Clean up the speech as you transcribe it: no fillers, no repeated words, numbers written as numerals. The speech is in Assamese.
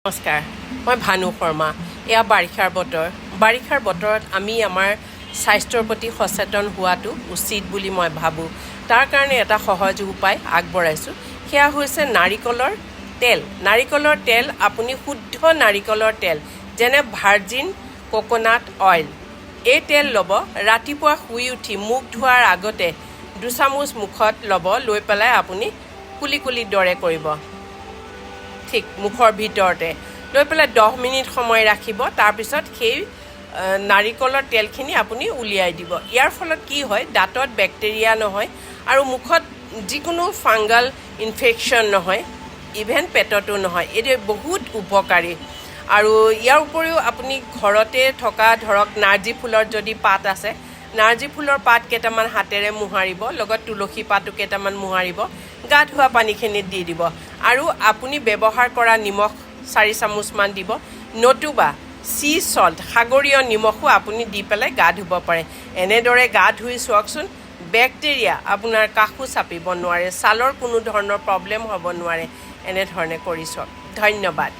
নমস্কাৰ, মই ভানু শৰ্মা। এয়া বাৰিষাৰ বতৰ। বাৰিষাৰ বতৰত আমি আমাৰ স্বাস্থ্যৰ প্ৰতি সচেতন হোৱাটো উচিত বুলি মই ভাবোঁ। তাৰ কাৰণে এটা সহজ উপায় আগবঢ়াইছোঁ। সেয়া হৈছে নাৰিকলৰ তেল। নাৰিকলৰ তেল, আপুনি শুদ্ধ নাৰিকলৰ তেল, যেনে ভাৰ্জিন কোকোনাট অইল, এই তেল ল'ব। ৰাতিপুৱা শুই উঠি মুখ ধোৱাৰ আগতে 2 চামুচ মুখত ল'ব। লৈ পেলাই আপুনি কুলি কুলিৰ দৰে কৰিব, ঠিক মুখৰ ভিতৰতে লৈ পেলাই 10 মিনিট সময় ৰাখিব। তাৰপিছত সেই নাৰিকলৰ তেলখিনি আপুনি উলিয়াই দিব। ইয়াৰ ফলত কি হয়? দাঁতত বেক্টেৰিয়া নহয় আৰু মুখত যিকোনো ফাংগাল ইনফেকশ্যন নহয়, ইভেন পেটতো নহয়। এইটো বহুত উপকাৰী। আৰু ইয়াৰ উপৰিও আপুনি ঘৰতে থকা, ধৰক নাৰ্জী ফুলৰ যদি পাত আছে, নাৰ্জী ফুলৰ পাত কেইটামান হাতেৰে মোহাৰিব, লগত তুলসী পাতো কেইটামান মোহাৰিব, গা ধোৱা পানীখিনিত দি দিব আৰু আপুনি ব্যৱহাৰ কৰা নিমখ 4 চামুচমান দিব, নতুবা চি চল্ট, সাগৰীয় নিমখো আপুনি দি পেলাই গা ধুব পাৰে। এনেদৰে গা ধুই চাওকচোন, বেক্টেৰিয়া আপোনাৰ কাষো চাপিব নোৱাৰে, ছালৰ কোনো ধৰণৰ প্ৰব্লেম হ'ব নোৱাৰে। এনেধৰণে কৰি চাওক। ধন্যবাদ।